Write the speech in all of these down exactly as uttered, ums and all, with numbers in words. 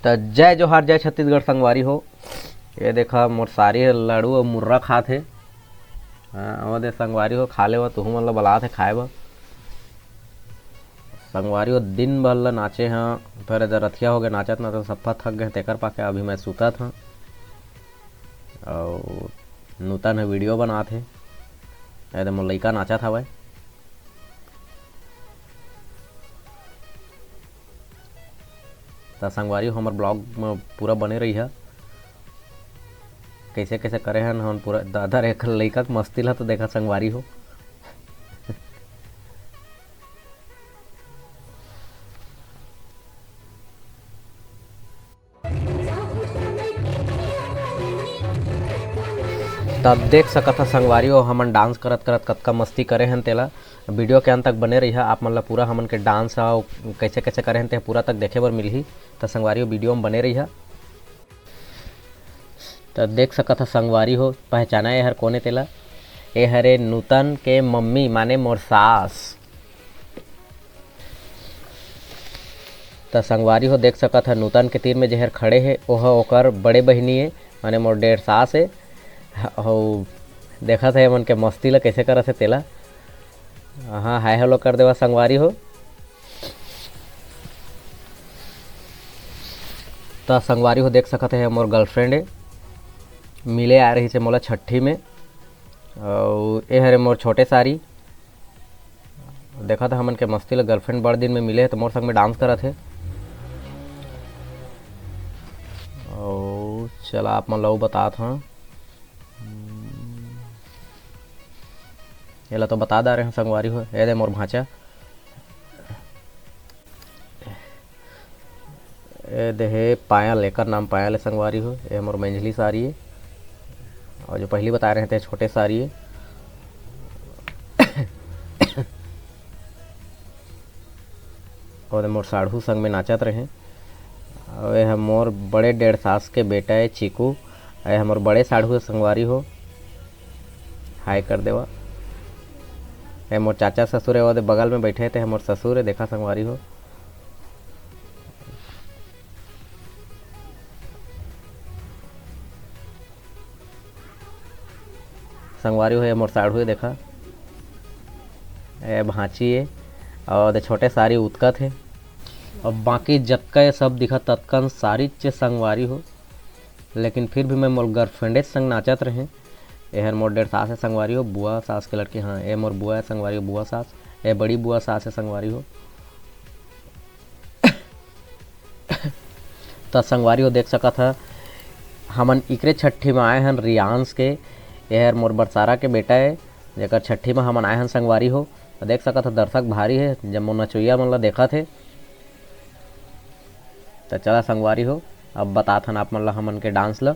त जय जोहार, जय छत्तीसगढ़ संगवारी हो। ये देखा, मोर सारी ह लाड़ू अउ मुर्रा खात हे। हाँ, वो दे संगवारी हो, खा लेवा, तुहू मन ला बलात हे खाए बर। संगवारी हो, दिन भर ला नाचे हाँ, फेर एदे रथिया हो गए नाचत ना, तो सफ्फा थक गए, तेकर पाके अभी मैं सुतत हाँ। अउ नूतन ह वीडियो बनात हे। एदे मोर लइका नाचत हवय। त संगवारी हो, हमर ब्लॉग म पूरा बने रहिहा। कैसे कैसे करे हन हमन पूरा, दादा रे, एखर लइका के मस्ती ला तो देखा संगवारी हो। त देख सकत ह संगवारी हो, हमन डांस करत करत कतका मस्ती करे हन तेला। वीडियो के अंत तक बने रहिहा, आप मन ला पूरा हमन के डांस ह कैसे कैसे करे हन ते पूरा तक देखे बर मिलही। त संगवारी हो, वीडियो म बने रहिहा। त देख सकत ह संगवारी हो, पहचाना ए हर कोने तेला? ए हरे नूतन के मम्मी, माने मोर सास। त संगवारी हो, देख सकत ह नूतन के तीर में जेहर खड़े हे, ओह ओकर बड़े बहिनी ए, माने मोर डेढ़ सास ए। अउ देखत हे एमन के मस्ती ल कैसे करत हे तेला। हाँ, हाय हेलो कर देवा संगवारी हो। त संगवारी हो, देख सकत हे मोर गर्लफ्रेंड ए, मिले आए रहिस हे मोला छट्ठी में। अउ ए हरे मोर छोटे सारी। देखत ह हमन के मस्ती ल, गर्लफ्रेंड बड़ दिन में मिले हे त मोर संग में डांस करत हे। अउ चला आप मन ल अउ बतात हं। एला तो बता डारे हं संगवारी हो, ए दे मोर भांचा। ए देहे पायल, एकर नाम पायल हे संगवारी हो। ए मोर मंझली सारी हे, अउ जो पहली बता रहे थे छोटे सारी हे। अउ मोर साढ़ू संग में नाचत रहे। अउ ए ह मोर बड़े डेढ़ सास के बेटा हे चीकू। ए ह मोर बड़े साढ़ू हे संगवारी हो। हाय कर देवा। ए मोर चाचा ससुर हे, ओदे बगल में बैठे हे, ते ह मोर ससुर हे, देखा संगवारी हो। संगवारी हो, ए मोर साढ़ू हे, देखा, ए भांची हे, अउ ओदे छोटे सारी उतकत हे। अब बाकी जतका ये सब दिखत, ततकन सारी चे संगवारी हो, लेकिन फिर भी मैं मोर गर्लफ्रेंडे संग नाचत रहें। एहर मोर डेढ़ सास हे संगवारी हो, बुआ सास के लड़की, हाँ, ए मोर बुआ हे संगवारी हो, बुआ सास, ए बड़ी बुआ सास हे संगवारी हो। त संगवारी हो, देख सकत ह, हमन इकरे छट्ठी म आए हन रियांश के। एहर मोर बरसारा के बेटा हे, जेकर छट्ठी म हमन आए हन संगवारी हो। त देख सकत ह, दर्शक भारी हे, जम्मो नचोइया मन ल देखत हे। त चला संगवारी हो, अब बतात हन आप मन ल हमन के डांस ल।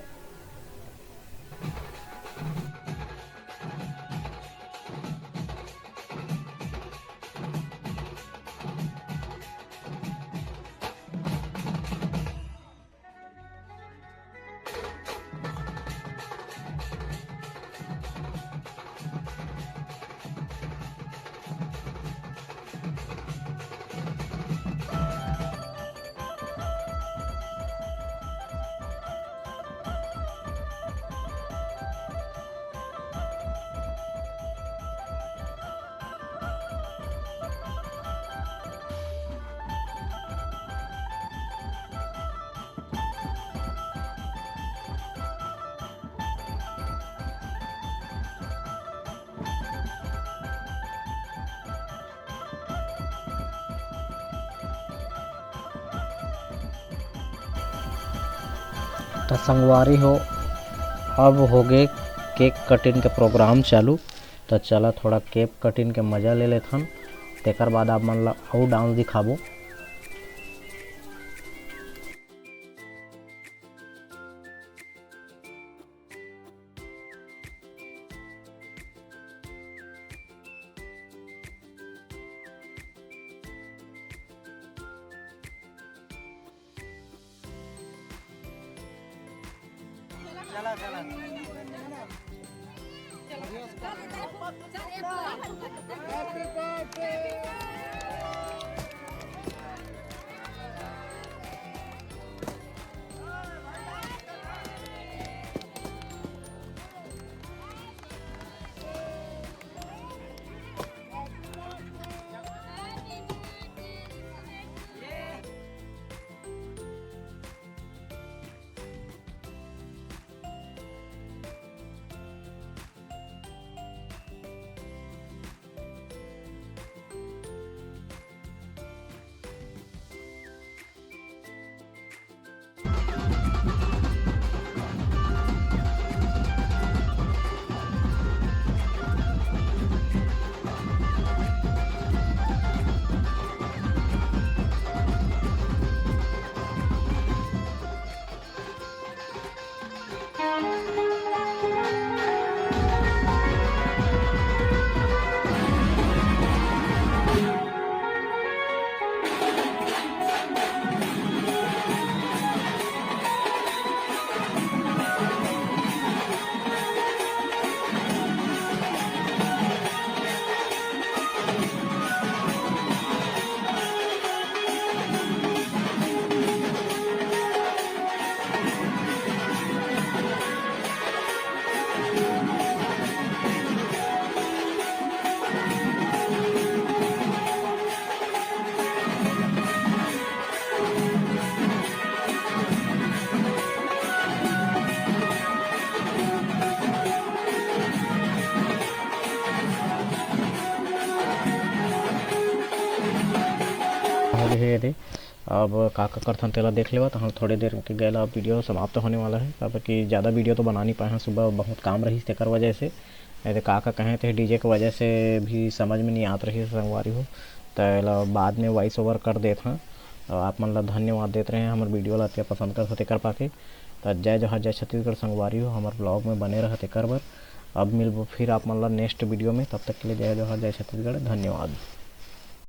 त संगवारी हो, अब होगे केक कटिंग के प्रोग्राम चालू। त चला थोड़ा केक कटिंग के मजा ले लेथन, तेकर बाद आप मन ला अउ डांस दिखाबो। अब का का करथन तेला देख लेवा, तहाँ थोड़े देर के गए ला अब वीडियो समाप्त होने वाला है, काबर कि ज़्यादा वीडियो तो बना नहीं पाए हैं, सुबह बहुत काम रहिस तेकर वजह से। नहीं तो का का कहें थे, डीजे के वजह से भी समझ में नहीं आत रहिस संगवारी हो, तो एला बाद में वॉइस ओवर कर देत हाँ। और आप मन ला धन्यवाद देत रहे हैं हमर वीडियो ला अतिया पसंद करत हो तेकर पाके। तो जय जोहार, जय छत्तीसगढ़ संगवारी हो, हमर ब्लॉग में बने रह तेकर बर। अब मिलबो फिर आप मन ला नेक्स्ट वीडियो में, तब तक के लिए जय जोहार, जय छत्तीसगढ़, धन्यवाद।